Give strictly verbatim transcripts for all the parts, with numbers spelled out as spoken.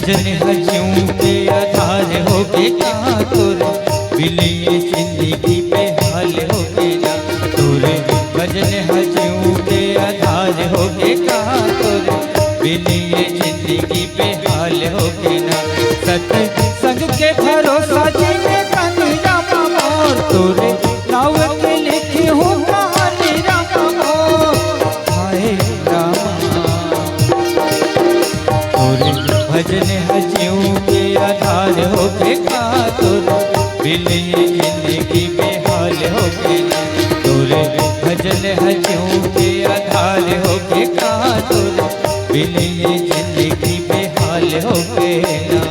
भजन ह जीव के आधार होके कहाँ तोर बिन ये जिंदगी बेहाल होके ना। तोर भजन ह जीव के आधार होके कहाँ तोर बिन ये जिंदगी बेहाल होके ना। सत संग के भरोसा जीवे तन रामा मोर, तोरे नाव के लिखी हूँ कहानी रामा मोर। हाय रामा, तोरे भजन ह जीव के आधार होके का तोर बिन ये जिंदगी बेहाल होके ना। तोरे भजन ह जीव के आधार होके का तोर बिन ये जिंदगी बेहाल होके ना।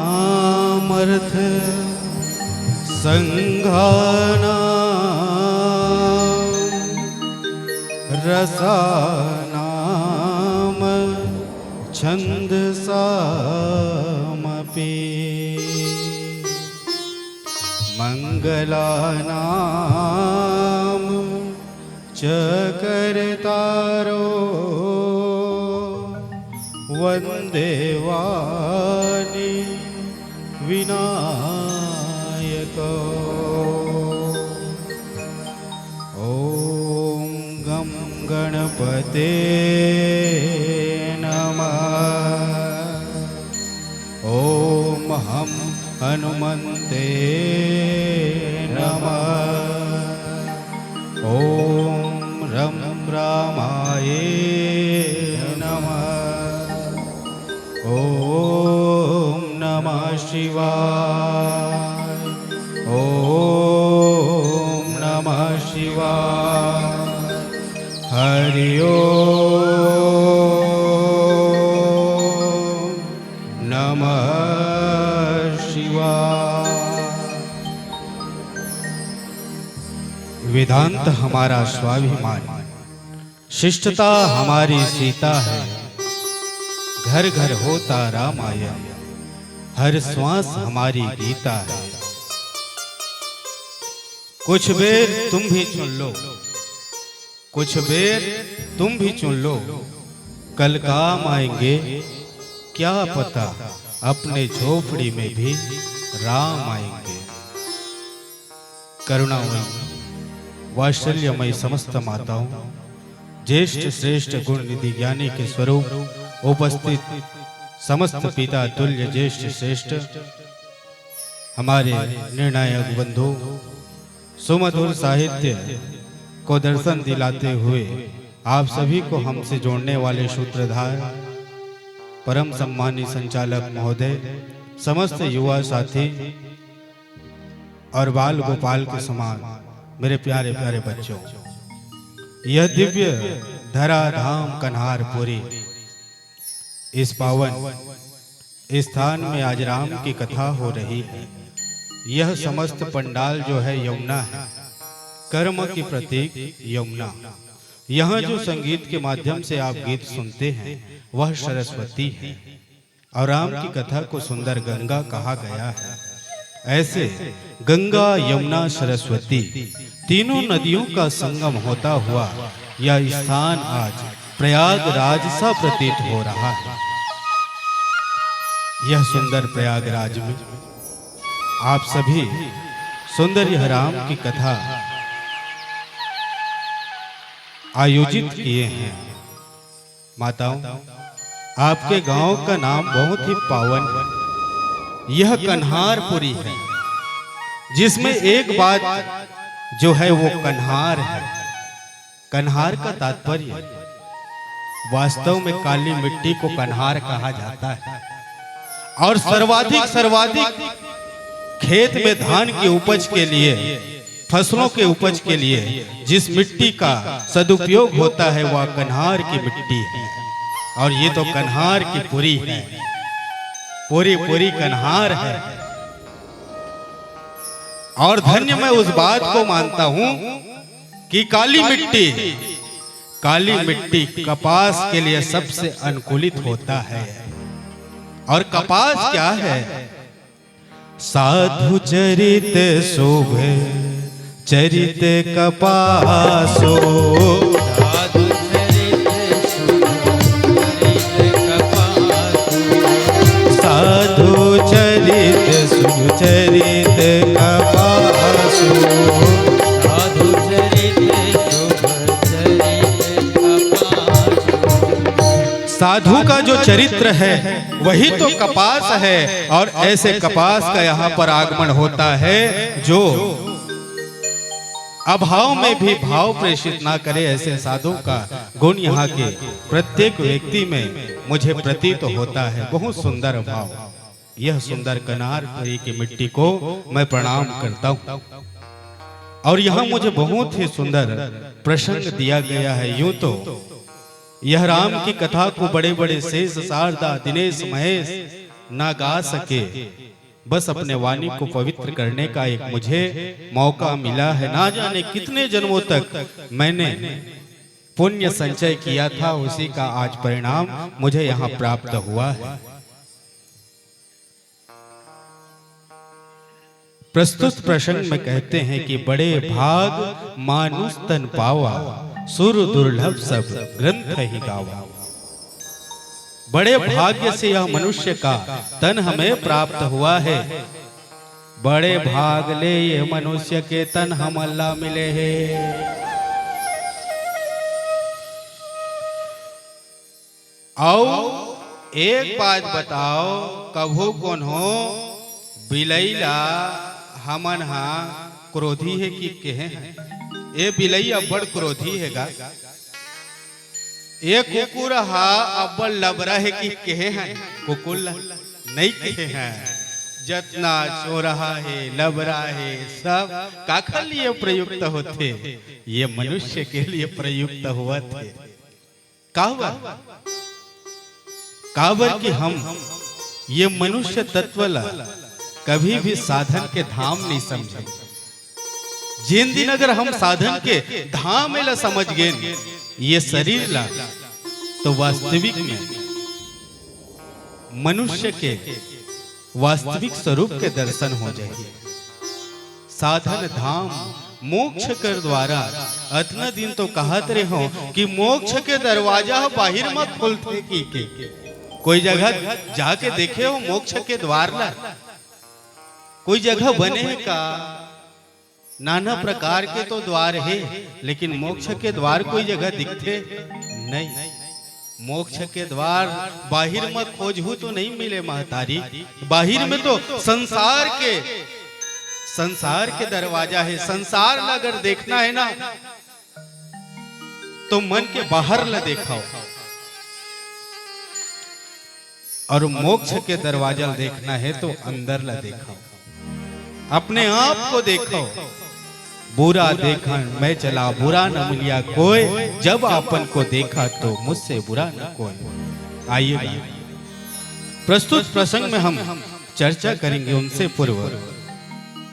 वर्णानामर्थ संघानां रसानाम छंदसामपि। मंगलानाम च कर्तारो वंदे वाणी विनायको। ओम गं गणपते नमः। ओम हं हनुमंते नमः। ओम रं रामाय नमः। ओम नमः शिवाय। ओम नमः शिवाय। हरि ओम नमः शिवाय। वेदांत हमारा स्वाभिमान, शिष्टता हमारी सीता है, घर घर होता रामायण, हर श्वास हमारी गीता है। कुछ बेर तुम भी चुन लो, कुछ बेर तुम भी चुन लो, कल काम आएंगे क्या पता, अपने झोपड़ी में भी राम आएंगे। करुणामयी, वात्सल्यमयी समस्त माताओं, ज्येष्ठ श्रेष्ठ गुण निधि ज्ञानी के स्वरूप उपस्थित समस्त पिता तुल्य ज्येष्ठ श्रेष्ठ हमारे निर्णायक बंधु, सुमधुर साहित्य को दर्शन दिलाते हुए आप सभी को हमसे जोड़ने वाले सूत्रधार, परम सम्मानी संचालक महोदय, समस्त युवा साथी और बाल गोपाल के समान मेरे प्यारे प्यारे बच्चों, यह दिव्य धरा धाम कन्हारपुरी, इस पावन स्थान में आज राम की कथा हो रही है। यह समस्त पंडाल जो है यमुना है, कर्म की प्रतीक यमुना। यहाँ जो संगीत के माध्यम से आप गीत सुनते हैं वह सरस्वती है। और राम की कथा को सुंदर गंगा कहा गया है। ऐसे गंगा, यमुना, सरस्वती तीनों नदियों का संगम होता हुआ यह स्थान आज प्रयागराज सा प्रतीत हो रहा है। यह सुंदर प्रयागराज में आप सभी सुंदर यह राम की कथा आयोजित किए हैं। माताओं, आपके गांव का नाम बहुत ही पावन है। यह कन्हारपुरी है, जिसमें एक बात जो है वो कन्हार है। कन्हार का तात्पर्य वास्तव में काली मिट्टी को कन्हार कहा जाता है। और सर्वाधिक, सर्वाधिक खेत में धान की उपज के लिए, फसलों के उपज के लिए जिस मिट्टी का सदुपयोग होता है, वह कन्हार की मिट्टी है। और ये तो कन्हार की पुरी है, पूरी पूरी कन्हार है। और धन्य मैं उस बात को मानता हूं कि काली मिट्टी, काली मिट्टी कपास के लिए सबसे अनुकूलित होता है। और कपास क्या है? साधु चरित शुभ चरित कपासो। साधु चरित शुभ चरित कपासो। साधु चरित शुभ चरित कपासो। साधु चरित शुभ चरित कपासो। साधु का जो चरित्र है, वही तो कपास है। और ऐसे कपास का यहाँ पर आगमन होता है जो अभाव में भी भाव प्रेषित ना करे। ऐसे साधु का गुण यहाँ के प्रत्येक व्यक्ति में मुझे प्रतीत होता है। बहुत सुंदर भाव। यह सुंदर कन्हारपुरी की मिट्टी को मैं प्रणाम करता हूँ। और यहाँ मुझे बहुत ही सुंदर प्रसंग दिया गया है। यूं तो यह राम की कथा को बड़े बड़े शेष, शारदा, दिनेश, महेश ना गा सके, बस अपने वाणी को पवित्र करने का एक मुझे मौका मिला है। ना जाने कितने जन्मों तक मैंने पुण्य संचय किया था, उसी का आज परिणाम मुझे यहाँ प्राप्त हुआ है। प्रस्तुत प्रसंग में कहते हैं कि बड़े भाग मानुष तन पावा, सुर दुर्लभ सब ग्रंथ ही गावा। बड़े भाग्य से यह मनुष्य का तन हमें प्राप्त हुआ है। बड़े भाग ले ये मनुष्य के तन हमन ला मिले हे। अउ एक बात बताओ, कभू कोनो बिलई ला हमन हा क्रोधी हे कि केहे हन? ए बिलई अब्बड़ क्रोधी हे गा। ए कुकुर हा अब्बड़ लबरा हे कि केहे हन? कुकुर ला नइ केहे हन। जतना चोरहा हे, लबरा हे, सब काखर लिए प्रयुक्त होथे? ये मनुष्य के लिए प्रयुक्त होवत हे। काबर? काबर कि हम ये मनुष्य तत्व ला कभी भी साधन के धाम नइ समझे। जेन दिन अगर हम साधन के धाम ला समझ गेन, ये शरीर ला, तो वास्तविक में मनुष्य के वास्तविक स्वरूप के दर्शन हो जाही। साधन धाम मोक्ष कर द्वारा। अतना दिन तो कहत रेहों कि मोक्ष के दरवाजा ह बाहिर म खुलथे कहिके। कोई जगह जाके देखे हो मोक्ष के द्वार ला? कोई जगह बने हे का? नाना प्रकार के तो द्वार हे, लेकिन मोक्ष के द्वार कोई जगह दिखथे? नहीं। मोक्ष के द्वार बाहिर म खोजहू तो नहीं मिले महतारी। बाहिर में तो संसार के, संसार के दरवाजा हे। संसार ला अगर देखना हे ना, तो मन के बाहर ला देखाओ, और मोक्ष के दरवाजा ला देखना हे तो अंदर ला देखाओ, अपने आप को देखाओ। बुरा देखन मैं चला, बुरा न मिलिया कोय, जब आपन को देखा तो मुझसे बुरा न कोय। आइए, प्रस्तुत प्रसंग में हम चर्चा करेंगे। उनसे पूर्व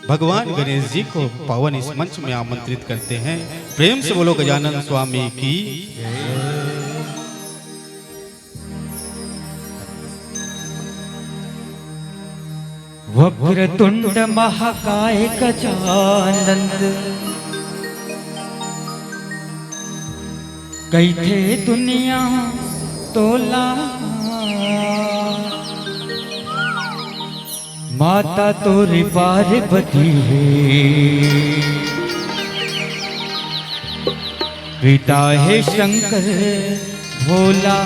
भगवान गणेश जी को पावन इस मंच में आमंत्रित करते हैं। प्रेम से बोलो गजानन स्वामी की। वक्रतुंड महाकाय गजानन, कहिथे दुनिया तोला। माता तोरे पार्वती हे, पिता हे शंकर भोला।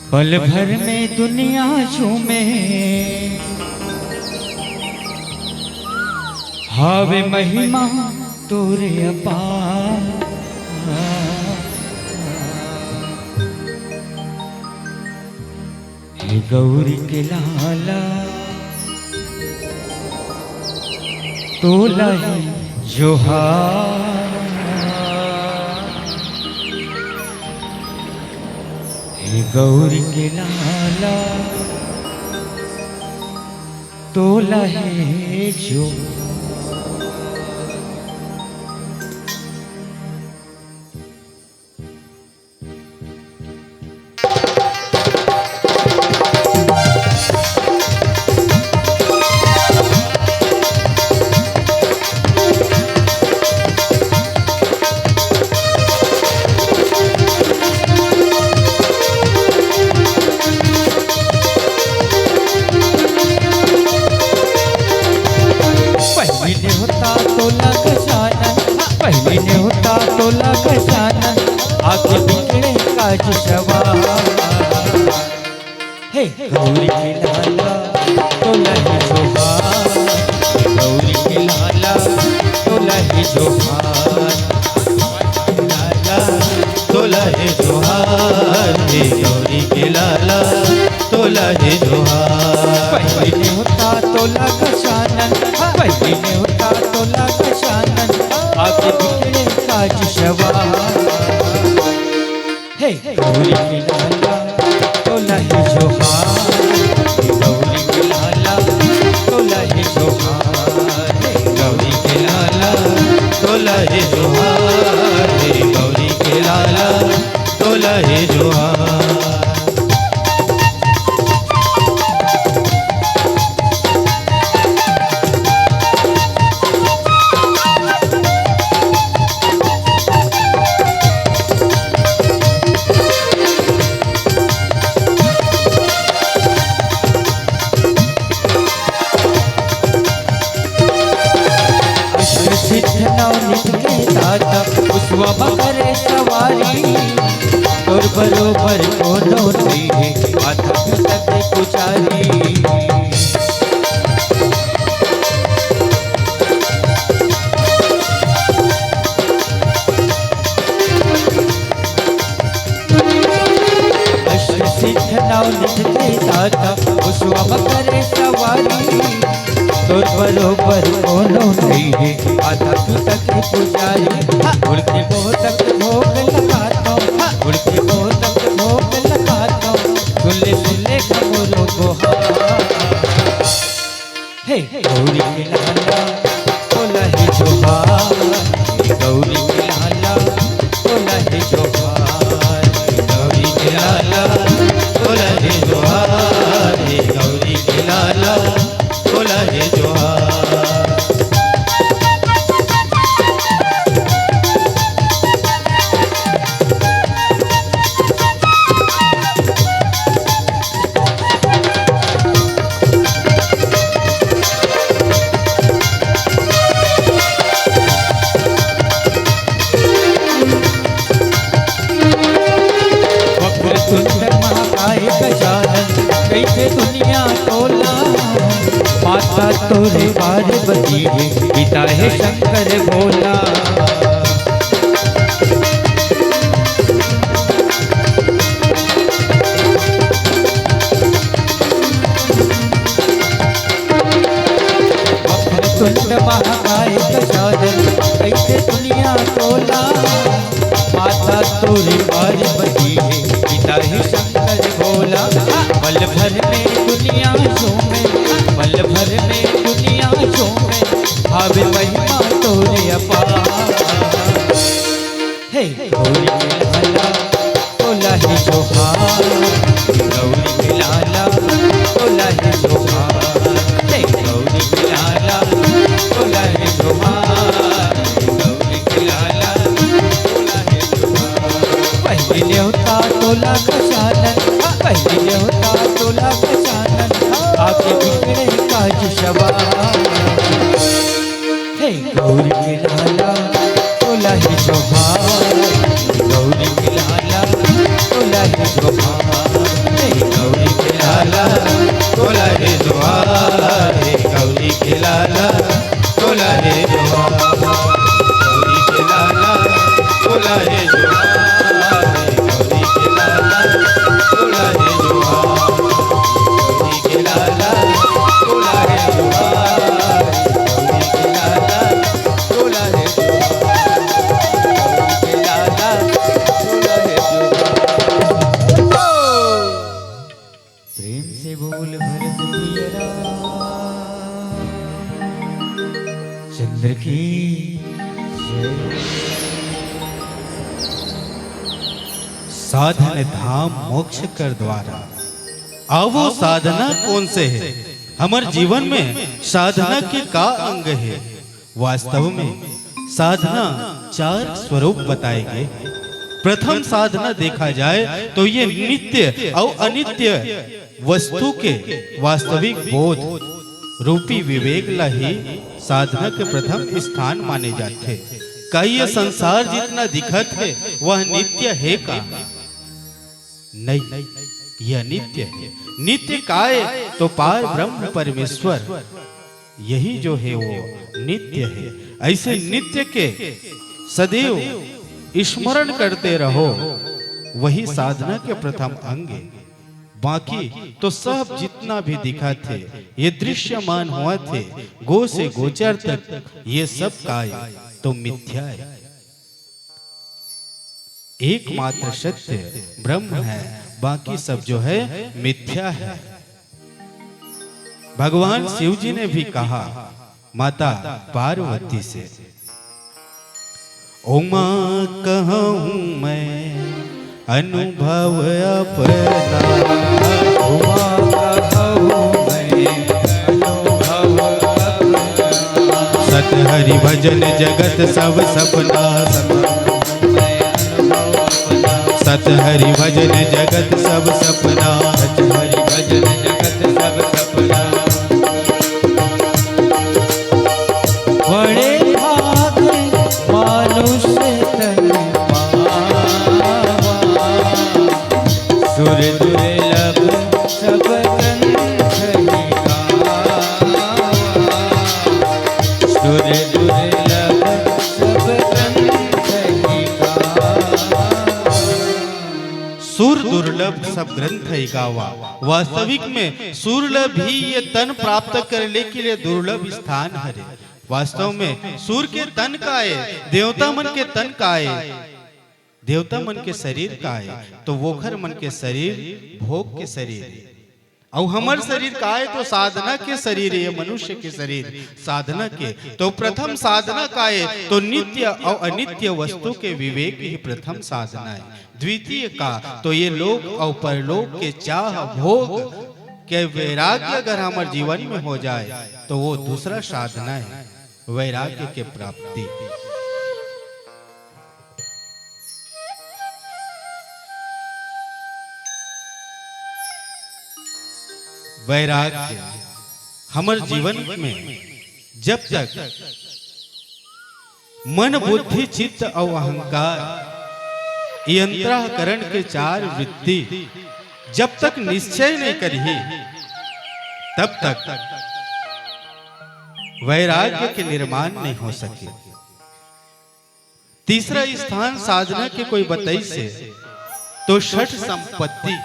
पल भर में दुनिया झूमे, हावे महिमा तोरे अपार। हे गौरी के लाला, तोला हे जोहार। हे गौरी के लाला, तोला हे जोहार। पहिली नेवता तोला गजानन, पहिली नेवता तोला गजानन, आके बिगड़े काज सवार। हे गौरी के लाला, तोला हे जोहार, गौरी के लाला, तोला हे जोहार। लाला, तोला हे जोहार, हे गौरी के लाला, तोला हे जोहार। पहिली नेवता तोला गजानन, पहिली नेवता तोला गजानन, आके बिगड़े काज सवार। हे गौरी के लाला, तोला हे जोहार। हे गौरी के लाला, तोला हे जोहार। हे गौरी के लाला, तोला हे जोहार। हे गौरी के लाला, तोला हे जोहार। अष्ट सिद्ध नवनीत के दाता, पुसवा म करे सवारी। तोर बरोबर कोनो नइ हे, माता पिता के पुजारी। अष्ट सिद्ध नवनीत के दाता, पुसवा म करे सवारी। तोर बरोबर कोनो नइ हे, माता पिता के पुजारी। हाँ, गुड़ के मोदक भोग लगाथंव, हाँ, गुड़ के मोदक भोग लगाथंव, सुन ले, सुन ले हमरो गोहार। हे गौरी के लाला, तोला हे जोहार। हे गौरी के लाला, तोला हे जोहार। हे गौरी के लाला, तोला हे जोहार। हे गौरी के लाला, तोला हे जोहार। वक्रतुंड महाकाय गजानन, कहिथे दुनिया तोला। माता तोरे पार्वती हे, पिता हे शंकर भोला। वक्रतुंड महाकाय गजानन, कहिथे दुनिया तोला। माता तोरे पार्वती हे, पिता हे शंकर भोला। पल भर में दुनिया झूमे, पल भर में दुनिया झूमे, हावे महिमा तोरे अपार। हे गौरी के लाला, तोला हे जोहार। नेवता टोला गजानन, पहिली नेवता टोला गजानन, आके बिगड़े काज सवार। हे गौरी के लाला, तोला हे जोहार। हे गौरी के लाला, तोला हे जोहार। हे गौरी के लाला, तोला हे जोहार। हे गौरी के लाला, तोला हे जोहार। गौरी के लाला, तोला हे जोहार। गौरी के लाला, तोला हे जोहार। गौरी के लाला, तोला हे जोहार। गौरी के लाला, तोला हे जोहार। गौरी के लाला, तोला हे जोहार। प्रेम से बोल भरत प्रिय राम चंद्र की जय। साधन धाम मोक्ष कर द्वारा। आवो साधना कोन से हे? हमर जीवन में साधना के का अंग हे? वास्तव में साधना चार स्वरूप बताए गे। प्रथम साधना देखा जाए तो ये नित्य अउ अनित्य वस्तु के वास्तविक बोध रूपी विवेक ला ही साधना के प्रथम स्थान माने जाथे। का ये संसार जितना दिखत हे, वह नित्य हे का? नहीं, यह नित्य हे। नित्य काय? तो पार ब्रह्म परमेश्वर, यही जो हे वो नित्य हे। ऐसे नित्य के सदैव स्मरण करते रहो, वही साधना के प्रथम अंग हे। बाकी तो सब जितना भी दिखत हे, ये दृश्यमान होवत हे, गो से गोचर तक, ये सब काय? तो मिथ्या हे। एकमात्र सत्य ब्रह्म हे, बाकी सब जो हे मिथ्या हे। भगवान शिव जी ने भी कहा माता पार्वती से, उमा कहूँ मैं अनुभव अपना, उमा कहूँ मैं अनुभव अपना। सत हरि भजन जगत सब सपना, सत हरि भजन जगत सब सपना, सत हरि भजन जगत सब सपना। बड़े भाग मानुष तन पावा, सुर दुर्लभ सब ग्रंथ ही गावा, सुर दुर्लभ सब ग्रंथ ही गावा। सुर दुर्लभ सब ग्रंथ ही गावा। वास्तविक में सुर ल भी ये तन प्राप्त करने के लिए दुर्लभ स्थान हरे। वास्तव में सुर के तन काय, देवता मन के तन काय, देवता मन के शरीर काय, तो वोखर मन के शरीर भोग के शरीर हे। अउ हमर शरीर काय? तो साधना के शरीर हे, मनुष्य के शरीर साधना के। तो प्रथम साधना काय? तो नित्य अउ अनित्य वस्तु के विवेक ही प्रथम साधना हे। द्वितीय का? तो ये लोक अउ परलोक के चाह भोग के वैराग्य अगर हमर जीवन में हो जाए, तो वो दूसरा साधना हे वैराग्य के प्राप्ति। वैराग्य हमर जीवन में जब तक मन, बुद्धि, चित्त अउ अहंकार, ये अंतराकरण के चार वृत्ति जब तक निश्चय नहीं करही, तब तक वैराग्य के निर्माण नहीं हो सके। तीसरा स्थान साधना के कोई बताइस हे, तो षट संपत्ति,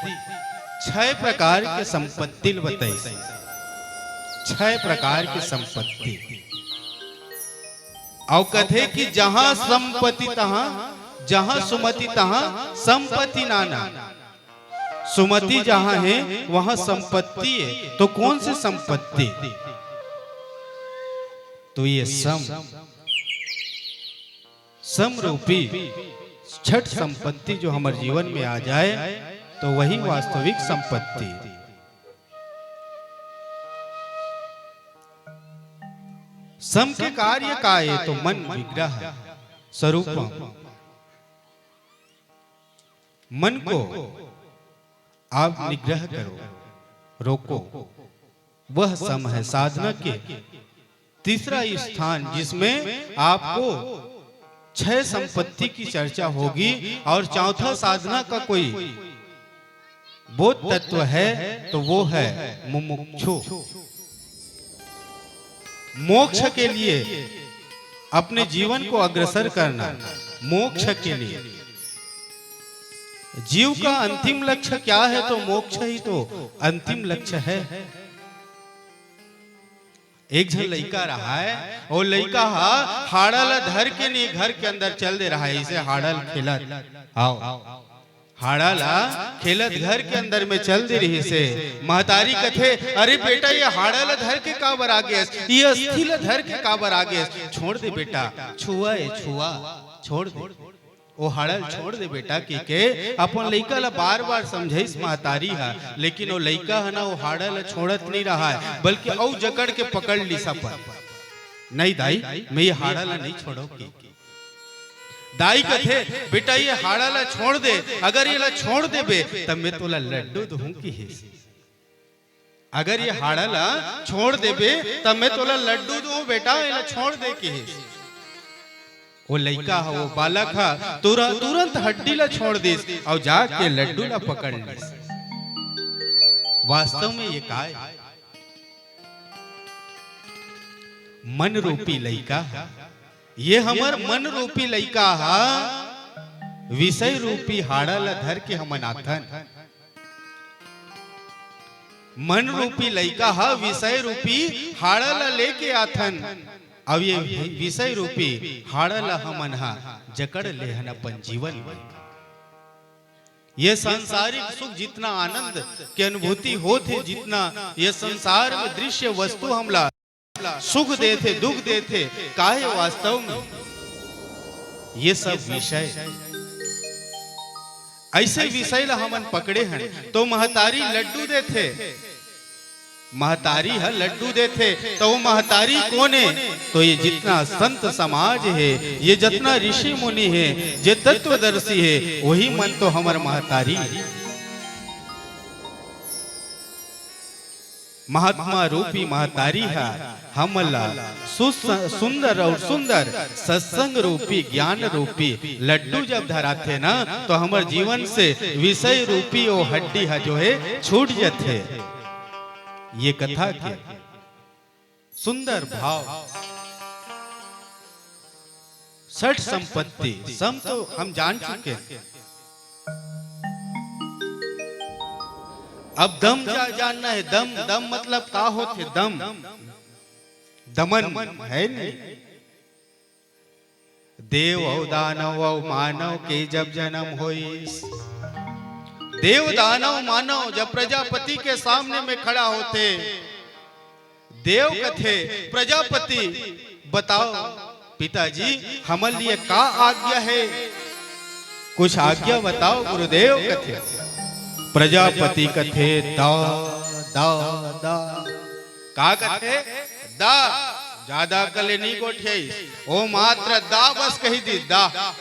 छह प्रकार के संपत्ति ल बताइस हे। छह प्रकार के संपत्ति। अउ कथे कि जहां संपत्ति तहां, जहां सुमति तहां संपत्ति नाना। सुमति जहां हे, वहां संपत्ति हे। तो कौन सी संपत्ति? तो ये सम, सम रूपी छठ संपत्ति जो हमर जीवन में आ जाए, तो वही वास्तविक संपत्ति। सम के कार्य काय? तो मन विग्रह स्वरूपम। मन को आप निग्रह करो, रोको। वह सम है साधना के तीसरा स्थान, जिसमें आपको छह संपत्ति की चर्चा होगी और चौथा साधना का कोई बोध तत्व है, तो वो है मुमुक्षु। मोक्ष के लिए अपने जीवन को अग्रसर करना, मोक्ष के लिए। जीव का अंतिम लक्ष्य क्या है? तो मोक्ष ही तो अंतिम लक्ष्य है। एक झन लइका रहा है, वो लइका हा हाड़ा ला धर के नहीं घर के अंदर चल दे रहा है, इसे हाड़ा ला खेलत, आओ, हाड़ा ला खेलत घर के अंदर में चल दे रही से। महतारी कथे, "अरे बेटा, ये हाड़ा ला धर के काबर आ गेस? ये अस्थि ला धर के काबर आ गेस? छोड़ दे बेटा, छुआ ए छुआ, छोड़ दे।" "ओ हाड़ा ल छोड़ दे बेटा," की के अपन लइका ला बार बार समझाइस महतारी हा, लेकिन ओ लइका हा ना ओ हाड़ा ला छोड़त नहीं रहा है, बल्कि अउ जकड़ के पकड़ लिस अपन। "नहीं दाई, मैं ये हाड़ा ला नहीं छोड़ो," की। दाई कथे, "बेटा, ये हाड़ा ला छोड़ दे, अगर ये ला छोड़ देबे, तब मैं तोला लड्डू दूहूं," किहिस। "अगर ये हाड़ा ला छोड़ देबे, तब मैं तोला लड्डू दूहूं बेटा, एला छोड़ दे," किहिस। ओ लइका हा, ओ बालक हा तुर-, तुरंत हड्डी ला छोड़ दिस अउ जाके लड्डू ला पकड़ लिस। वास्तव में ये काय? मन रूपी लइका हा, ये हमर मन रूपी लइका हा, विषय रूपी हाड़ा ला धर के हमन आथन। मन रूपी लइका हा विषय रूपी हाड़ा ला लेके आथन। अब ये विषय रूपी हाड़ा ला हमन हा जकड़ लेहन अपन जीवन में। ये सांसारिक सुख, जितना आनंद के अनुभूति होत हे, जितना ये संसार में दृश्य वस्तु हमला सुख देथे, दुख देथे, काहे वास्तव में ये सब विषय, ऐसे विषय ला हमन पकड़े हन, तो महतारी लड्डू देथे, महतारी ह लड्डू देथे, तो वो महतारी कोन हे? तो ये जितना संत समाज हे, ये जितना ऋषि मुनि हे, जे तत्वदर्शी हे, वही मन तो हमर महतारी हे। महात्मा रूपी महतारी ह हमन ला सुस-, सुंदर अउ सुंदर सत्संग रूपी, ज्ञान रूपी लड्डू जब धराथे ना, तो हमर जीवन से विषय रूपी ओ हड्डी ह जो हे छूट जथे। ये कथा के सुंदर भाव। षठ संपत्ति, सम तो हम जान चुके हैं। अब दम जा-, जानना है, दम, दम मतलब का होथे? दम, दमन है नहीं। देव अउ दानव अउ मानव के जब जन्म होइस, देव दानव मानव जब प्रजापति के सामने में खड़ा होथे, देव कथे, "प्रजापति, बताओ पिताजी, हमर लिए का आज्ञा है? कुछ आज्ञा बताओ गुरुदेव," कथे। प्रजापति कथे, "दा, दा, दा।" का कथे? "दा।" ज्यादा अकल ले नहीं गोठियाइस, ओ मात्र "दा" बस कही दिस, "दा।"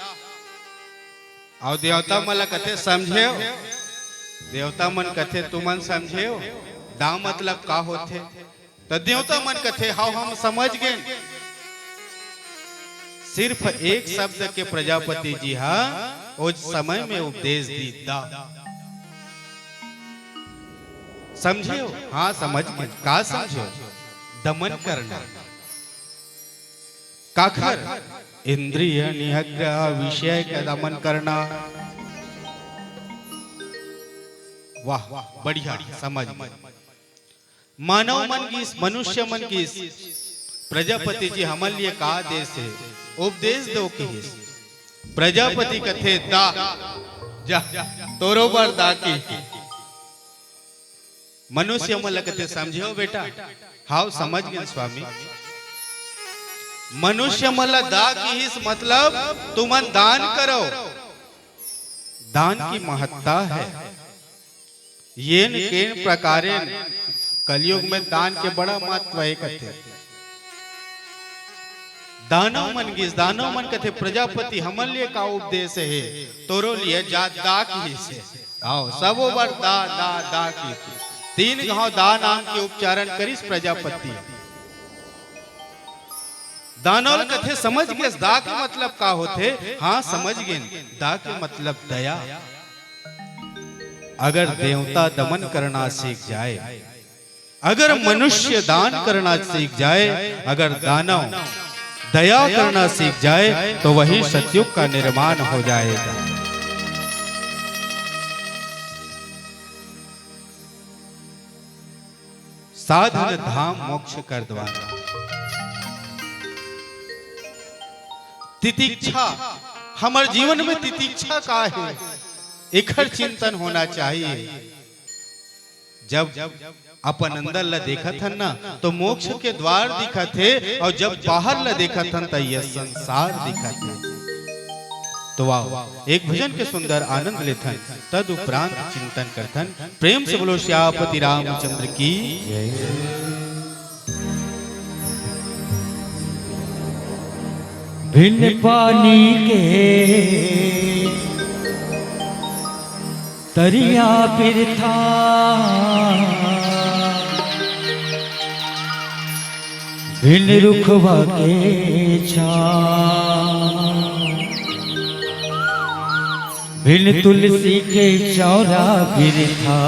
अउ देवता मन ला कथे, "समझेव?" देवता मन कथे, "तुमन समझेव? दा मतलब का होथे?" त देवता मन कथे, "हव, हम समझ गेन।" सिर्फ एक शब्द के प्रजापति जी हा ओ समय में उपदेश दी, "दा।" समझेव? हाँ, समझ गेन। का समझेव? दमन करना। काखर? इंद्रिय निग्रह, विषय के दमन करना। वाह, बढ़िया, समझ में। मानव मन गिस, मनुष्य मन गिस, प्रजापति जी हमन लिए का देस हे, उपदेश दो किहिस। प्रजापति कथे, "दा, जा, तोरो बर दा" की। मनुष्य मन ल कथे, "समझेव बेटा?" "हाव, समझ गेन स्वामी।" मनुष्य मन ल दा किहिस, मतलब तुमन दान करो, दान की महत्ता है। येन केन प्रकारेण, कलयुग में दान के बड़ा महत्व हे कथे। दानव मन गिस, दानव मन कथे, "प्रजापति, हमर लिए का उपदेश हे? तोरो लिए जा दा किहिस हे।" आओ, सबो बर दा, दा, दा किहिस। तीन घाव दा नाम के उच्चारण करिस प्रजापति। दानव ल कथे, "समझ गेस, दा के मतलब का होथे?" "हाँ, समझ गेन, दा के मतलब दया।" अगर देवता दमन करना सीख जाए, अगर मनुष्य दान करना सीख जाए, अगर दानव दया करना सीख जाए, तो वही सतयुग का निर्माण हो जाएगा। साधन धाम मोक्ष कर द्वार। तितिक्षा, हमर जीवन में तितिक्षा का हे, एखर चिंतन होना चाहिए। जब अपन अंदर ला देखत हन ना, तो मोक्ष के द्वार दिखत हे, और जब बाहर ला देखत हन, त यह संसार दिखत हे। तो आओ, एक भजन के सुंदर आनंद लेथन, तद उपरांत चिंतन करथन। प्रेम से बोलो श्यापति रामचंद्र की। बिन पानी के तरिया बिरथा, बिन रुखवा के छाँव, बिन तुलसी के चौरा बिरथा,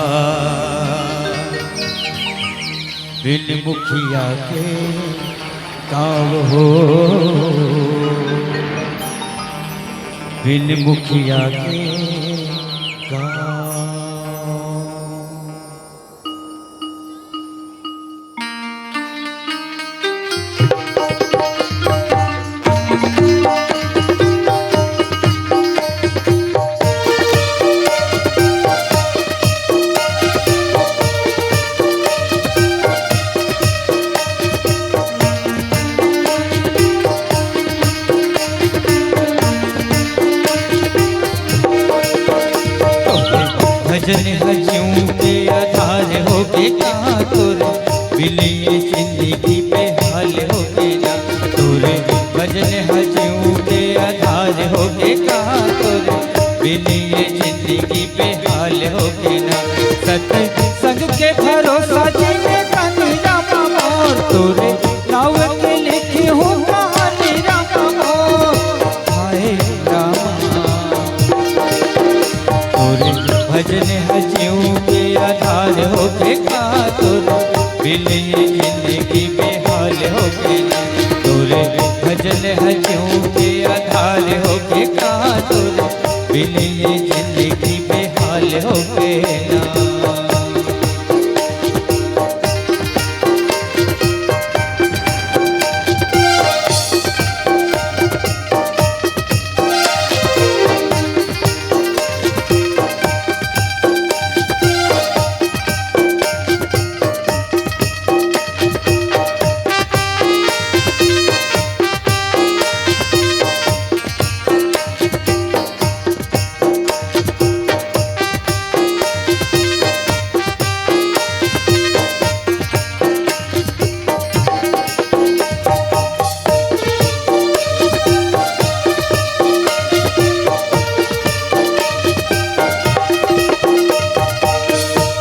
बिन मुखिया के गाँव हो, बिन मुखिया के गाँव। भजन ह जीव के आधार होगे का तोर, बिन ये जिंदगी बेहाल होगे ना। तोर भजन ह जीव के आधार होगे का तोर, बिन ये जिंदगी बेहाल होगे ना। सतसंग के भरोसा जिन तन रामा मोर, तोर नाव के लिखे हूँ कहानी रामा मोर। हाय रामा, तोर भजन ह जीव के आधार होगे का तोर, बिन ये जिंदगी बेहाल होगे ना। तोर भजन ह जीव के आधार होगे का तोर, बिन ये जिंदगी बेहाल होगे ना।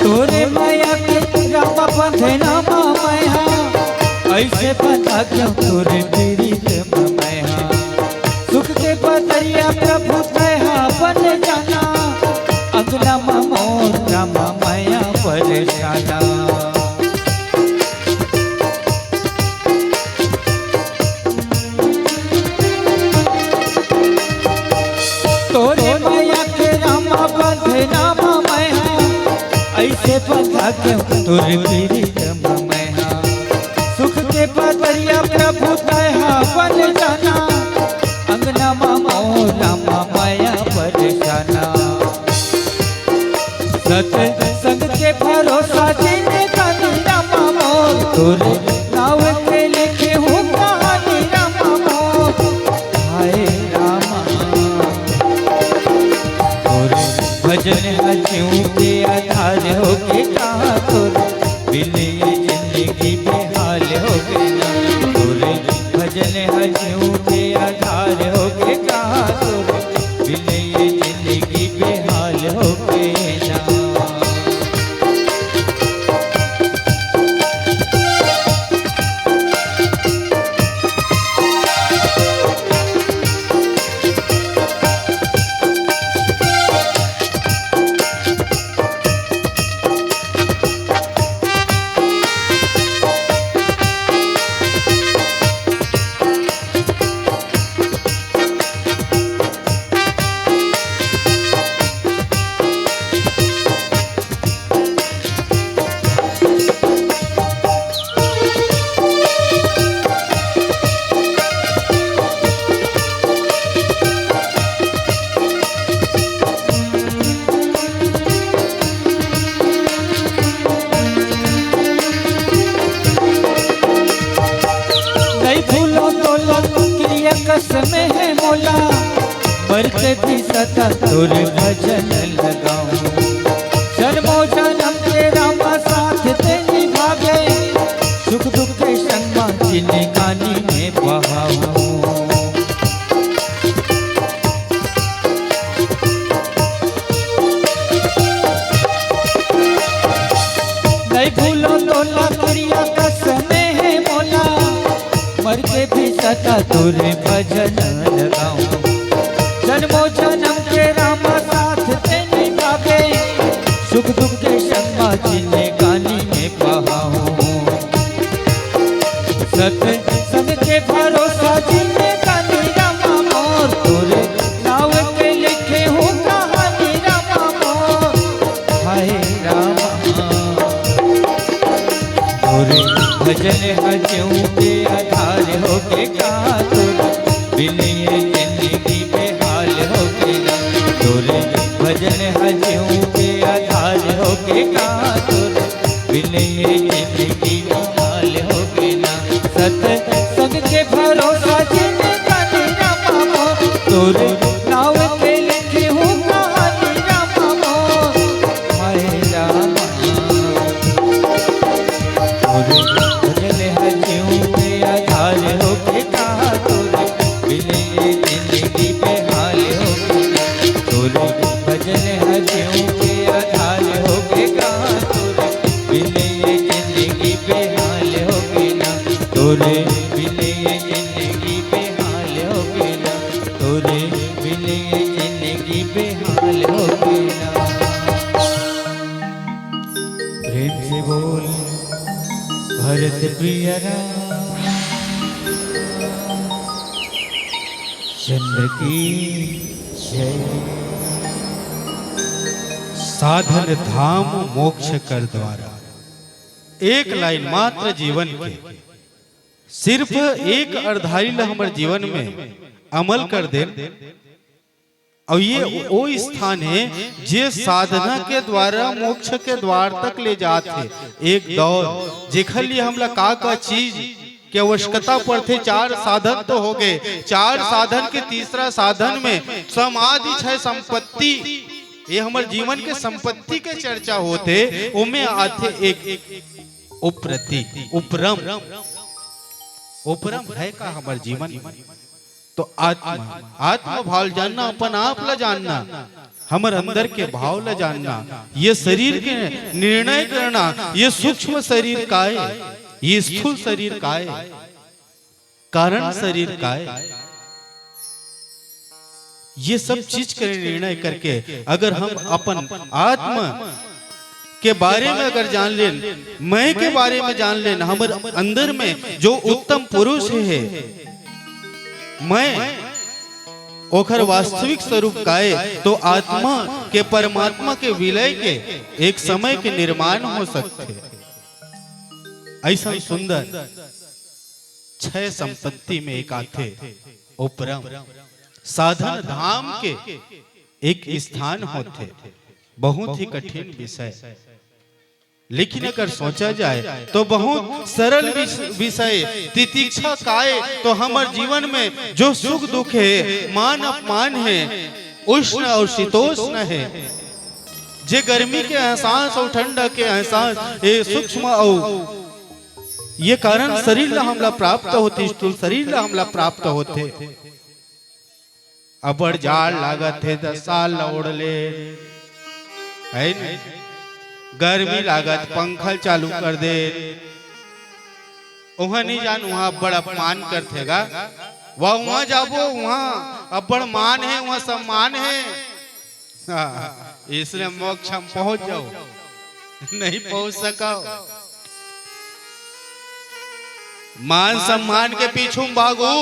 तोरे मया के रामा बंधे ना मामय हा, ऐसे बंधा क्यों तोरे पीरित ममय हा। सुख के बदरिया प्रभु तय हा बन जाना, अंगना मा मोर रामा मया बरसाना। तोरे मया के रामा बंधे ना मामय हा, ऐसे बंधा क्यों तोरे पीरित ममय हा। सुख के बदरिया प्रभु तय हा बन जाना, अंगना मा मोर रामा मया बरसाना। सतसंग के भरोसा जिन तन रामा मोर, तोरे नाव के लिखे हूँ कहानी रामा मोर। हाय रामा, तोरे भजन ह जीव के आधार होगे का तोर, बिन ये जिंदगी बेहाल होगे ना। तोरे भजन भजन ह जीव के आधार होके कहा तोर, बिन ये जिंदगी बेहाल होके ना। नहीं भूलो तोला क्रिया कसम हे मोला, मर के भी सदा तोर भजन लगाऊं। जन्मों जन्म के रामा साथ ते निभावे, सुख दुख के संग मा जिंदगानी में बहाऊं। नहीं भूलो तोला क्रिया कसम हे मोला, मर के भी सदा तोरे भजन लगाऊं। जन्मों जन्म के रामा साथ ते निभावे, सुख दुख के संग मा जिंदगानी में बहाऊं। सत संग के भरोसा जिंदगानी रामा मोर, तोरे नाव के लिखे हूँ कहानी रामा मोर। हाय रामा, तोरे भजन ह जीव के आधार होके कहा तोर, बिन ये जिंदगी बेहाल होके ना। तोरे भजन ह जीव के आधार होके कहा तोर, बिन ये जिंदगी बेहाल होके ना। सत संग के भरोसा जिंदगानी रामा मोर, तोरे नाव के लिखे हूँ कहानी रामा मोर। हाय रामा, तोरे भजन ह जीव के आधार होके कहा तोर, बिन ये जिंदगी बेहाल होके ना। तोरे भजन ह जीव के आधार होके कहा तोर, बिन ये जिंदगी बेहाल होके ना। तोरे बिन ये जिंदगी बेहाल होके ना। तोरे बिन ये जिंदगी बेहाल होके ना। प्रेम से बोल भरत प्रिय राम चंद्र की जय। साधन धाम मोक्ष कर द्वारा। एक लाइन मात्र जीवन के, सिर्फ एक अरधारी ला हमर जीवन में अमल कर देन, अउ ये ओ स्थान हे, जे साधना के द्वारा मोक्ष के द्वार तक ले जात हे। एक दौर, जेखर लिए हमला का-का चीज के आवश्यकता पड़थे, चार साधन तो हो गए, चार साधन के तीसरा साधन में समाधि छै संपत्ति, ये हमर जीवन के संपत्ति के चर्चा होथे, ओमे आथे एक उपरति, उपरम। उपरम है का हमर जीवन में? तो आत्मा, आत्मा भाव जानना, अपन आप ला जानना, हमर अंदर के भाव ला जानना, ये शरीर के निर्णय करना, ये सूक्ष्म शरीर काय, ये स्थूल शरीर काय, कारण शरीर काय, ये सब चीज के निर्णय करके अगर हम अपन आत्मा के बारे में अगर जान लेन, मैं के बारे में जान लेन, हमर अंदर में जो उत्तम पुरुष हे, मैं ओखर वास्तविक स्वरूप काय, तो आत्मा के परमात्मा के विलय के एक समय के निर्माण हो सकथे। ऐसा सुंदर छह संपत्ति में एक आथे उपरम, साधन धाम के एक स्थान होथे। बहुत ही कठिन विषय, लेकिन अगर सोचा जाए तो बहुत सरल विष-, विषय। तितिक्षा काय तो हमर जीवन में जो सुख दुख हे, मान अपमान हे, उष्ण और शीतोष्ण हे, जे गर्मी के एहसास और ठंडा के एहसास, ये सूक्ष्म और ये कारण शरीर ला हमला प्राप्त होथे, स्थूल शरीर ला हमला प्राप्त होथे। अब्बड़ जाड़ लागत हे त साल ला ओढ़ ले, है न? गर्मी लागत, पंखा चालू कर दे। उहाँ नहीं जान, उहाँ अब्बड़ अपमान करथे गा। वह उहाँ जाबो, उहाँ अब्बड़ मान हे, उहाँ सम्मान हे। हाँ, इसलिए मोक्ष हम पहुँच जाओ, नहीं पहुँच सको। मान सम्मान के पीछू में भागो,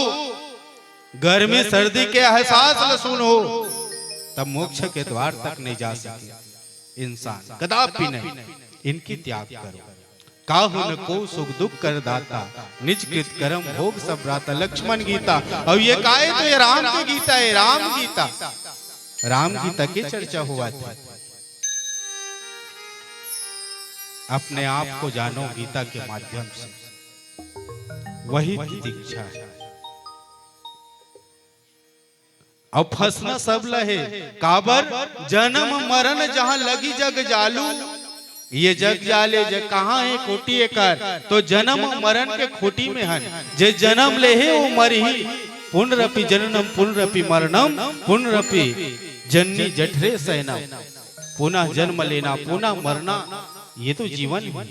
गर्मी सर्दी के एहसास ल सुनो, तब मोक्ष के द्वार तक नहीं जा सके इंसान, कदापि नहीं। इनकी त्याग करो। काहू न को सुख दुख कर दाता, निज कृत कर्म भोग सब भ्राता। लक्ष्मण गीता। अउ ये काय? तो ये राम के गीता हे, राम गीता। राम गीता के चर्चा होवत हे। अपने आप को जानो गीता के माध्यम से, वही तितिक्षा हे। अउ फंसना सब ला हे, काबर? जनम मरन जहाँ लगही जग जालू। ये जग जाल, ये जग कहाँ हे? खोटी एकर। तो जनम मरन के खोटी में हन। जे जनम ले हे, वो मरही। पुनरपि जननम पुनरपि मरणम पुनरपि जननी जठरे शयनम। पुनः जन्म लेना, पुनः मरना, ये तो जीवन हे।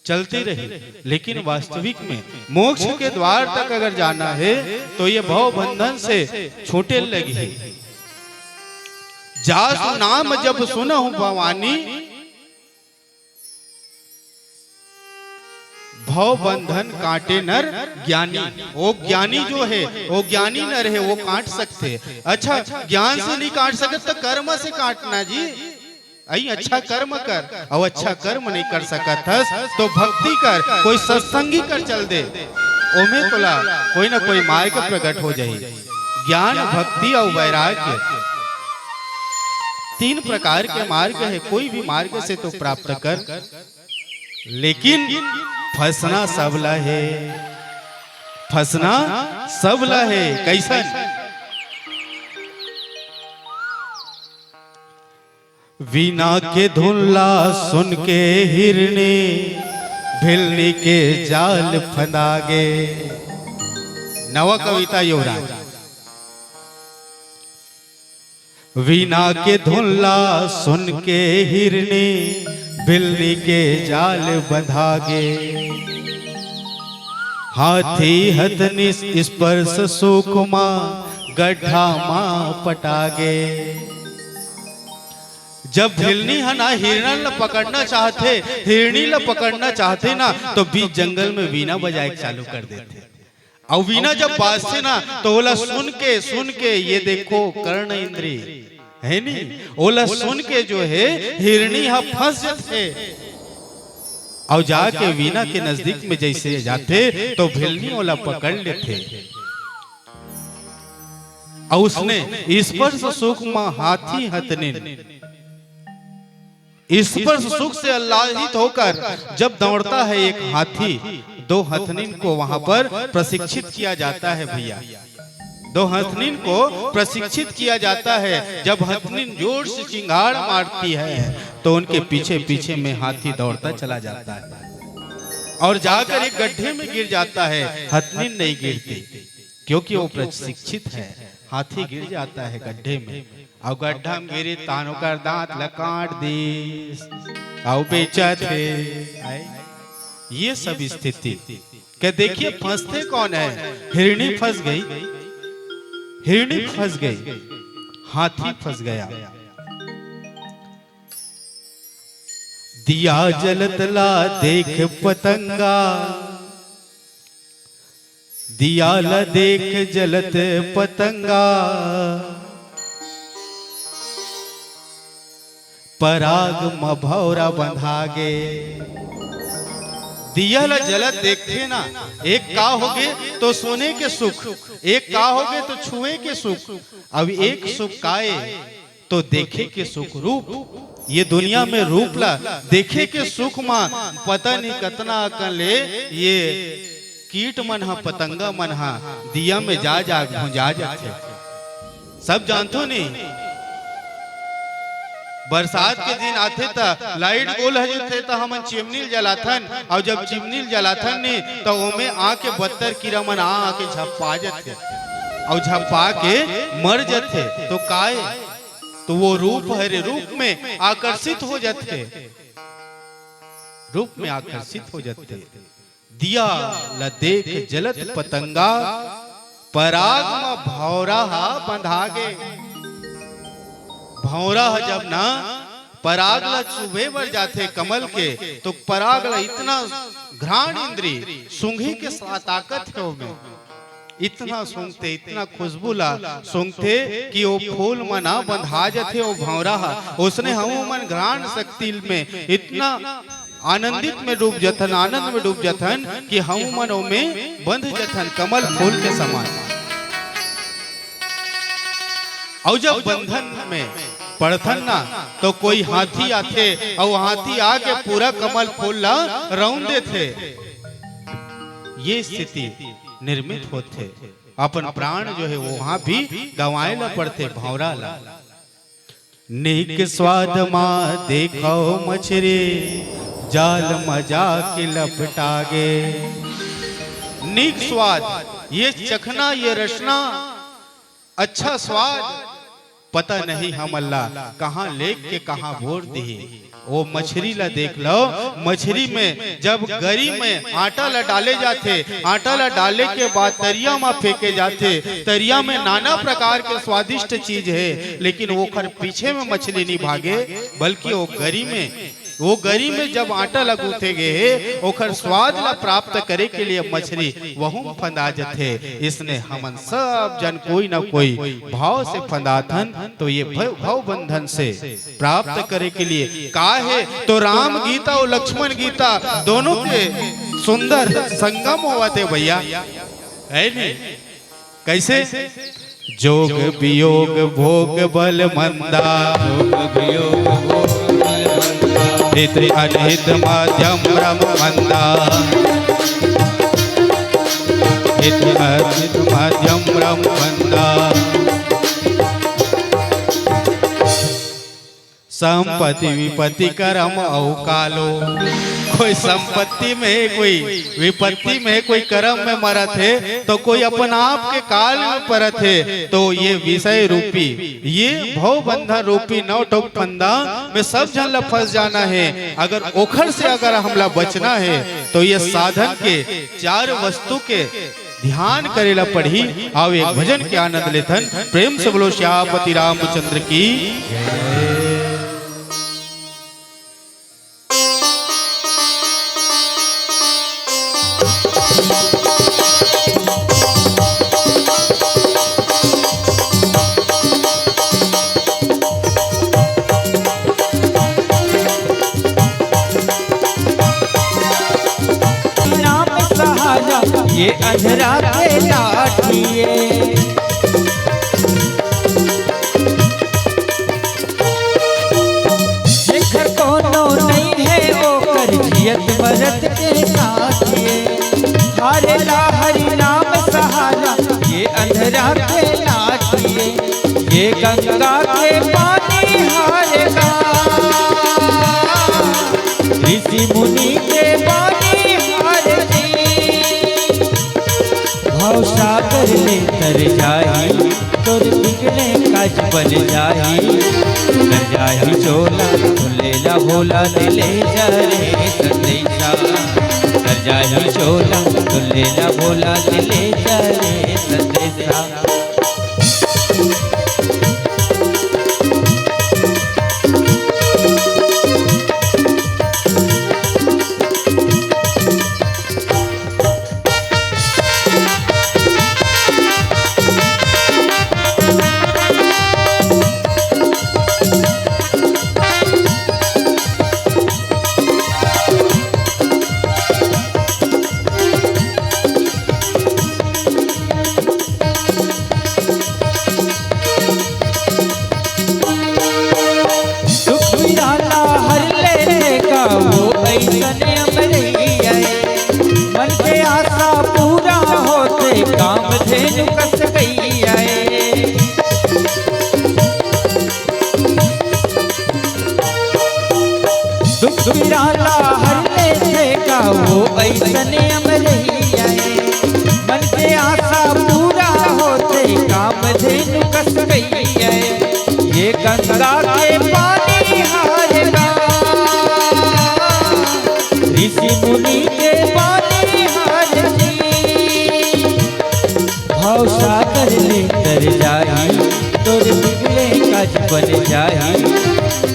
चलते रही, लेकिन वास्तविक में मोक्ष के द्वार तक अगर जाना हे, तो ये भव बंधन से छूटे लगही। जासु नाम जब सुनहु भवानी, भव बंधन काटे नर ज्ञानी। वो ज्ञानी जो हे, वो ज्ञानी नर हे, वो काट सकथे। अच्छा, ज्ञान से नहीं काट सकत, तो कर्म से काटना जी। अई अच्छा कर्म कर, अउ अच्छा कर्म नहीं कर सकत हस, तो भक्ति कर, कोई सत्संगी कर चल दे, ओमे तोला कोई ना कोई मार्ग प्रकट हो जाही। ज्ञान, भक्ति अउ वैराग्य, तीन प्रकार के मार्ग हे, कोई भी मार्ग से तो प्राप्त कर, लेकिन फंसना सब ला हे, फंसना सब ला हे। कैसन? वीणा के धुन ला सुन के हिरनी, भिलनी के जाल फंदा गे। नवा कविता युवराज। वीणा के धुन ला सुन के हिरनी, भिलनी के जाल बंधा गे। हाथी हथनी स्पर्श सूख मा, गड्ढा मा पटा गे। जब भिलनी ह ना हिरण ल पकड़ना चाहथे, हिरनी ल पकड़ना चाहथे ना, तो बीच जंगल में वीणा बजाए के चालू कर देथे। अउ वीणा जब बाजथे ना, तो ओला सुन के, सुन के, ये देखो कर्ण इंद्री, हे नी, ओला सुन के जो हे हिरनी ह फंस जथे। अउ जाके वीणा के नजदीक में जैसे जाथे, तो भिलनी ओला पकड़ लेथे। अउ उसने स्पर्श सूख मा हाथी हथनिन, स्पर्श सुख से आह्लादित होकर जब दौड़ता है एक हाथी, दो हथनिन को वहां पर प्रशिक्षित किया जाता है भैया। दो हथनिन को प्रशिक्षित किया जाता है। जब हथनिन जोर से चिंगाड़ मारती है, तो उनके पीछे पीछे में हाथी दौड़ता चला जाता है और जाकर एक गड्ढे में गिर जाता है। हथनिन नहीं गिरती, क्योंकि वो प्रशिक्षित है। हाथी गिर जाता है गड्ढे में, अउ गड्ढा में गिरी, तान ओकर दांत ल काट दीस, अउ बेचत हे। आय, ये सब स्थिति के देखिए, फंसते कौन है? हिरनी फंस गई, हिरनी फंस गई, हाथी फंस गया। दिया जलत ला देख पतंगा, दिया ला देख जलत पतंगा, पराग म भौरा बंधा गे। दिया ला जलत देखथे ना, एक का होगे तो सोने के सुख, एक का होगे तो छुए के सुख, अब एक सुख का ए तो देखे के सुख रूप, ये दुनिया में रूप ला देखे के सुख मा पता नहीं कतना अकन ले ये कीट मन ह, पतंगा मन ह दिया में जा जा भुंजा जाथे। सब जानथो नी, बरसात के दिन आथे त लाइट गोल हो जथे, त हमन चिमनी ल जलाथन, अउ जब चिमनी ल जलाथन नी, त ओमे आके बत्तर कीरा मन आ आके झपा जथे, अउ झपा के मर जथे। तो काय? तो वो रूप हरे, रूप में आकर्षित हो जथे, रूप में आकर्षित हो जथे। दिया ल देख जलत पतंगा, पराग म भौंरा ह बंधा गे। भौंरा ह जब ना पराग ल चुभे बर जाथे कमल के, तो पराग ल इतना घ्राण इंद्री सूंघे के सा-, ताकत हे ओमे। इतना सूंघथे, इतना खुशबू ला सूंघथे कि ओ फूल म ना बंधा जथे ओ भौंरा ह। ओसने हमू मन घ्राण शक्ति में इतना आनंदित में डूब जथन, आनंद में डूब जथन कि हमू मन ओमे बंध जथन कमल फूल के समान। अउ जब बंधन में पड़थन ना, तो कोई हाथी आथे अउ हाथी आके पूरा कमल फूल ला रौंद देथे। ये स्थिति निर्मित होथे। अपन प्राण जो है, वो वहां भी गंवाए ला पड़थे, भौंरा ला। नीक स्वाद मा देखो मछरी, जाल मा जाके लपटा गे। नीक स्वाद, ये चखना, ये रसना, अच्छा स्वाद, पता नहीं हमन ला कहाँ लेके कहाँ भोर दिही। ओ मछरी ला देख लो, मछरी में जब गरी में आटा ला डाले जाथे, आटा ला डाले के बाद तरिया मा फेंके जाथे, तरिया में नाना प्रकार के स्वादिष्ट चीज हे, लेकिन ओखर पीछे में मछली नहीं भागे, बल्कि ओ गरी में, वो गरी में जब आटा ला गूंथे गे हे, ओखर स्वाद ला प्राप्त करे के लिए मछली वहू फंदा जथे। इसने हमन सब जन कोई ना कोई भाव से फंदाथन, तो ये भव, भव बंधन से प्राप्त करे के लिए का हे, तो राम गीता अउ लक्ष्मण गीता दोनों के सुंदर संगम होवत हे भैया, है नी? कैसे? जोग वियोग भोग बल मंदा, जोग वियोग भोग बल मंदा। हित अनहित मध्यम भ्रम मंदा, हित अनहित मध्यम भ्रम मंदा। संपत्ति विपत्ति करम अउ कालो। कोई संपत्ति में, कोई विपत्ति में, कोई करम में मरत हे, तो कोई अपन आप के काल में परत हे। तो ये विषय रूपी, ये भव बंधन रूपी नौ ठोक फंदा में सब झन ला फंस जाना हे। अगर ओखर से अगर हमला बचना हे, तो ये साधन के चार वस्तु के ध्यान करे ला पड़ही। आओ, एक भजन के आनंद लेथन। प्रेम से बोलो श्यामपति रामचंद्र की। राम सहारा ये अंधरा के लाठिए। जेकर कोनो नहीं है ओकर जियत मरत के साथिए। हारे ला हरि नाम सहारा ये अंधरा के लाठिए। ये गंगा के पानी हारे गा, ऋषि मुनि के पानी हारे जी। भव सागर ले तर जाही, तोर बिगड़े काज बन जाही। तर जाही चोला, तो लेला भोला ले, ले जा रे संदेशा। तर जाही चोला, तो लेला भोला ले, ले जा रे संदेशा। दुबिरा ला हर लेथे का वो अइसने अमरहिया ए। मन के आशा पूरा होथे, कामधेनु कस गइया ए। ये गंगा के पानी हर गा, ऋषि मुनि के पानी हर जी। भवसागर ले तर जाही, तोर बिगड़े काज बन जाही।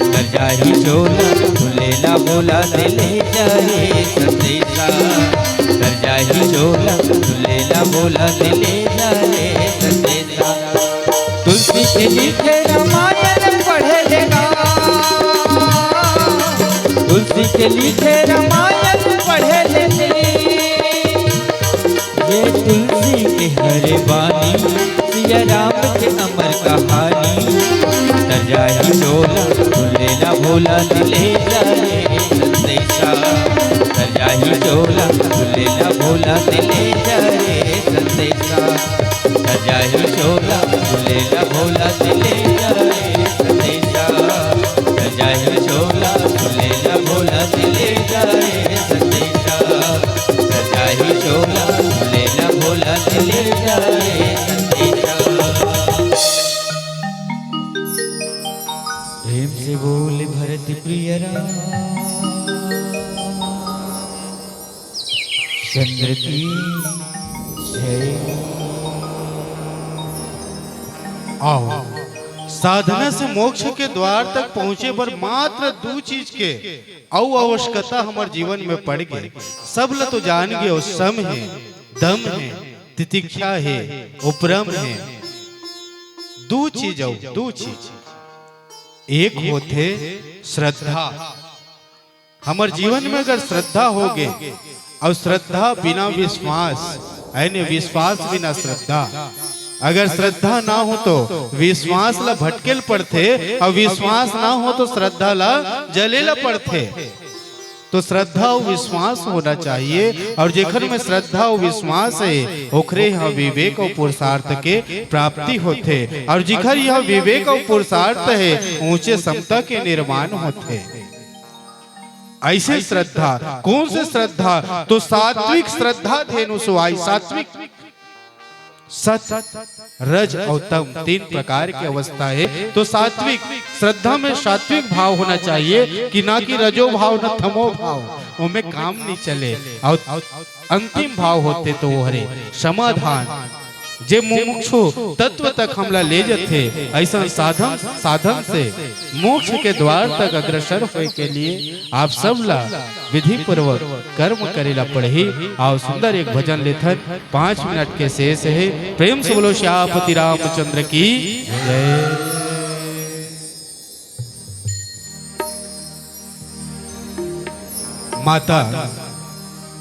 तर जाही चोला, तुलेला बोला दिले जाए संदेशा। तर जाही चोला, तुलेला बोला दिले जाए संदेशा। तुलसी के लिखे रामायण पढ़े लेगा, तुलसी के लिखे रामायण पढ़े लेगा। ये तुलसी के हरे बानी, सिया राम के अमर कहानी। तर जाही चोला, तुलेला बोला दिले जाए संदेशा। तर जाही चोला, तुलेला बोला दिले जाए संदेशा। तर जाही चोला, तुलेला बोला दिले जाए संदेशा। तर जाही चोला, तुलेला बोला दिले जाए संदेशा। सजाही चोला, लेला भोला ले जाए संदेशा। प्रेम से बोल भरत प्रिय रामचंद्र की जय। आओ, साधना से मोक्ष के द्वार तक पहुंचे बर मात्र दू चीज के अउ आवश्यकता हमर जीवन में पड़ गे। सब ल तो जान गे, अउ सम हे, दम हे, तितिक्षा हे, उपरम हे। दू चीज, अउ दू चीज। एक होथे श्रद्धा। हमर जीवन में अगर श्रद्धा होगे, अउ श्रद्धा बिना विश्वास, यानी विश्वास बिना श्रद्धा, अगर श्रद्धा ना हो तो विश्वास ला भटके ल पड़थे, अउ विश्वास ना हो तो श्रद्धा ला जले ला पड़थे। तो श्रद्धा अउ विश्वास होना चाहिए, अउ जेखर में श्रद्धा अउ विश्वास हे, ओखरे ह विवेक अउ पुरुषार्थ के प्राप्ति होथे, अउ जेखर यह विवेक अउ पुरुषार्थ हे, ऊंचे समता के निर्माण होथे। अइसे श्रद्धा, कोन से श्रद्धा? तो सात्विक श्रद्धा धेनु सुहाई। सात्विक, सत, रज अउ तम तीन प्रकार के अवस्था हे। तो सात्विक श्रद्धा में सात्विक भाव होना चाहिए कि ना कि रजो भाव, ना तमो भाव, ओमे काम नइ चले। अउ अंतिम भाव होथे तो ओहरे समाधान, जे मुमुक्षु तत्व तक हमला ले जथे। अइसन साधन, साधन से मोक्ष के द्वार तक अग्रसर होए के लिए आप सब ला विधि पूर्वक कर्म करे ला पड़ही। अउ सुंदर एक भजन लेथन, पाँच मिनट के शेष हे। प्रेम से बोलो श्यामपति रामचंद्र की जय। माता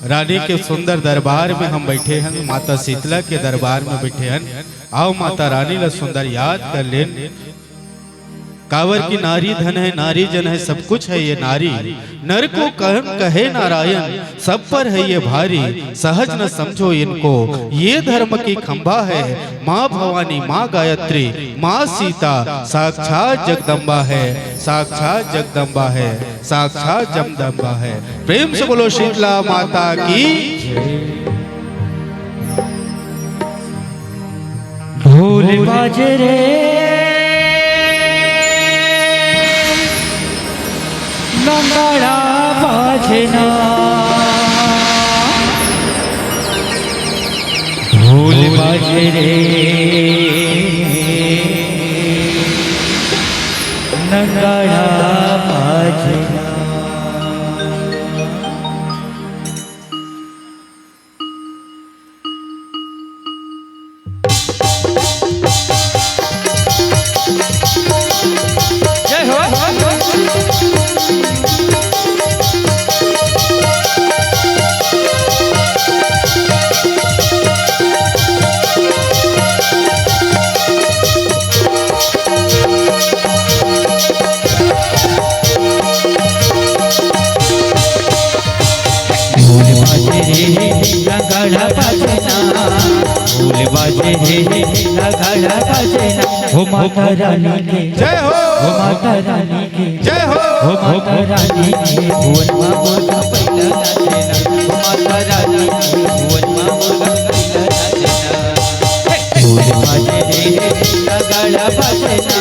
रानी के सुंदर दरबार में हम बैठे हन, माता शीतला के दरबार में बैठे हन। आओ माता रानी ला सुंदर याद कर लेन। काबर की नारी धन है, नारी जन है, सब कुछ है ये नारी। नर को कहन कहे नारायण, सब पर है ये भारी। सहज न समझो इनको, ये धर्म की खंभा है। माँ भवानी, माँ गायत्री, माँ सीता साक्षात जगदम्बा है, साक्षात जगदम्बा है, साक्षात जगदम्बा है। प्रेम से बोलो शीतला माता की। ढोल बाजे रे, नगाड़ा बाजे ना, ढोल बाजे रे, नगाड़ा बाजे ना। जय हो। ढोल बाजे रे, नगाड़ा बाजे ना, ढोल बाजे रे, नगाड़ा बाजे ना। हो माता रानी के जय हो। हो माता रानी के जय हो। हो माता रानी के भुवन मा मुर्गा पहिला नाचे ना, हो माता रानी के भुवन मा मुर्गा पहिला नाचे ना। ढोल बाजे रे, नगाड़ा बाजे ना,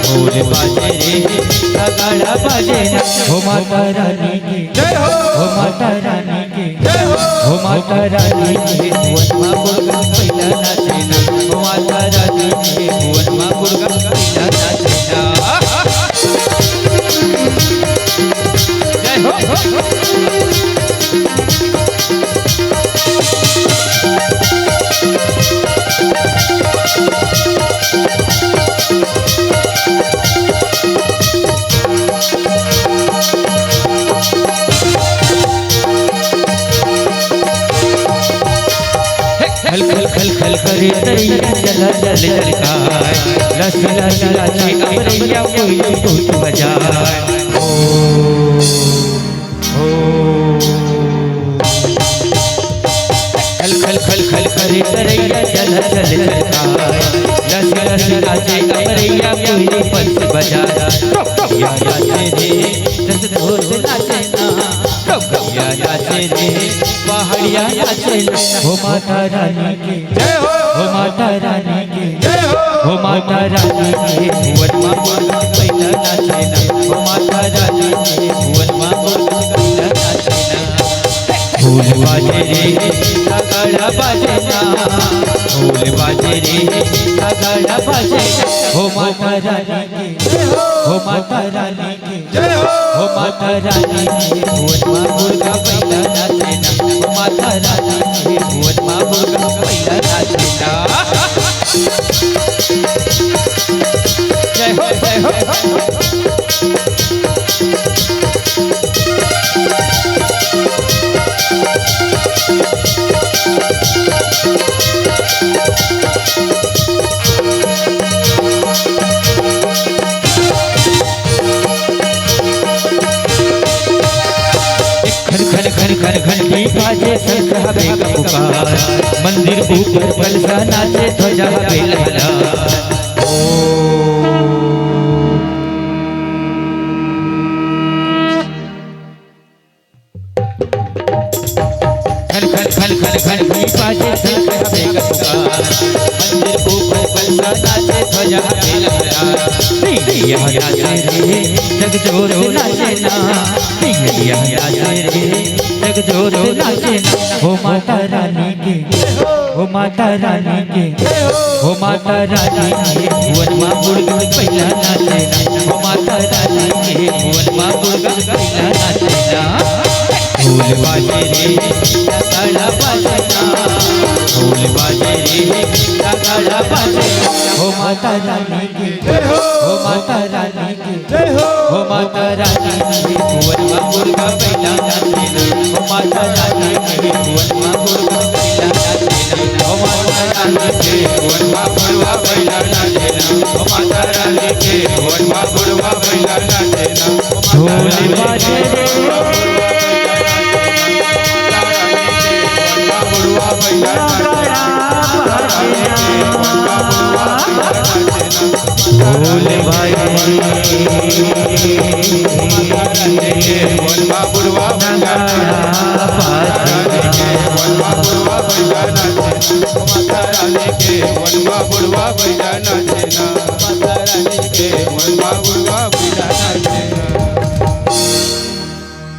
ढोल बाजे रे, नगाड़ा बाजे ना। हो माता रानी की जय हो। हो माता रानी की जय हो। हो माता रानी के भुवन मा मुर्गा पहिला नाचे ना, हो माता रानी के भुवन मा मुर्गा पहिला नाचे ना। जय हो। खल खल खल खल करे तरैया, चला चल चल का। लस लस लाचे अमरैया, कोई बहुत बजाए। ओ, ओ। खल खल खल खल करे तरैया, चला चल चल का। लस लस लाचे अमरैया, कोई पंच बजाए। या नाचे रे, जस ढोल नाचे ना। या नाचे रे, पहाड़िया नाचे ना। हो माता रानी के जय हो। हो माता रानी के जय हो। हो माता रानी के भुवन मा मुर्गा पहिला नाचे ना, हो माता रानी के भुवन मा मुर्गा पहिला नाचे ना। ढोल बाजे रे, नगाड़ा बाजे ना, ढोल बाजे रे, नगाड़ा बाजे ना। हो माता रानी के जय हो। हो माता रानी के जय हो। हो माता रानी के भुवन मा मुर्गा पहिला नाचे ना, हो माता रानी के भुवन मा मुर्गा पहिला नाचे ना। जय हो, जय हो। खन खन खन खन घंटी बाजे, शंख हवे का पुकार। मंदिर ऊपर कलसा नाचे, ध्वजा हवे लहरा। खन खन खन खन घंटी बाजे, शंख हवे का पुकार। मंदिर ऊपर कलसा नाचे, ध्वजा हवे लहरा। नैया नाचे रे, जग जोर नाचे ना। नैया नाचे रे, जग जोर नाचे ना। हो माता रानी के, हो माता रानी के, हो माता रानी के भुवन मा मुर्गा पहिला नाचे ना। हो माता रानी के भुवन मा मुर्गा पहिला नाचे ना। ढोल बाजे रे, नगाड़ा बाजे ना। ढोल बाजे रे, नगाड़ा बाजे ना। हो माता रानी के, हो माता रानी के, हो माता रानी के भुवन मा मुर्गा पहिला नाचे ना। हो माता रानी के भुवन मा मुर्गा पहिला नाचे ना। हो माता रानी के भुवन मा मुर्गा पहिला नाचे ना। हो माता रानी के भुवन मा मुर्गा पहिला नाचे ना। ढोल बाजे रे, नगाड़ा बाजे ना। ढोल बाजे, नगाड़ा बाजे।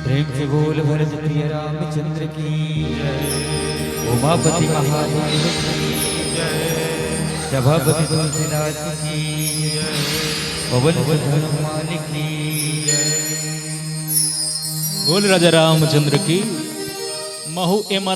प्रेम से बोल भरत प्रिय रामचंद्र की, उमापति महादेव की, सभापति तुलसीदास की, पवन सुत हनुमान की। बोल राजा रामचंद्र की। महू एमा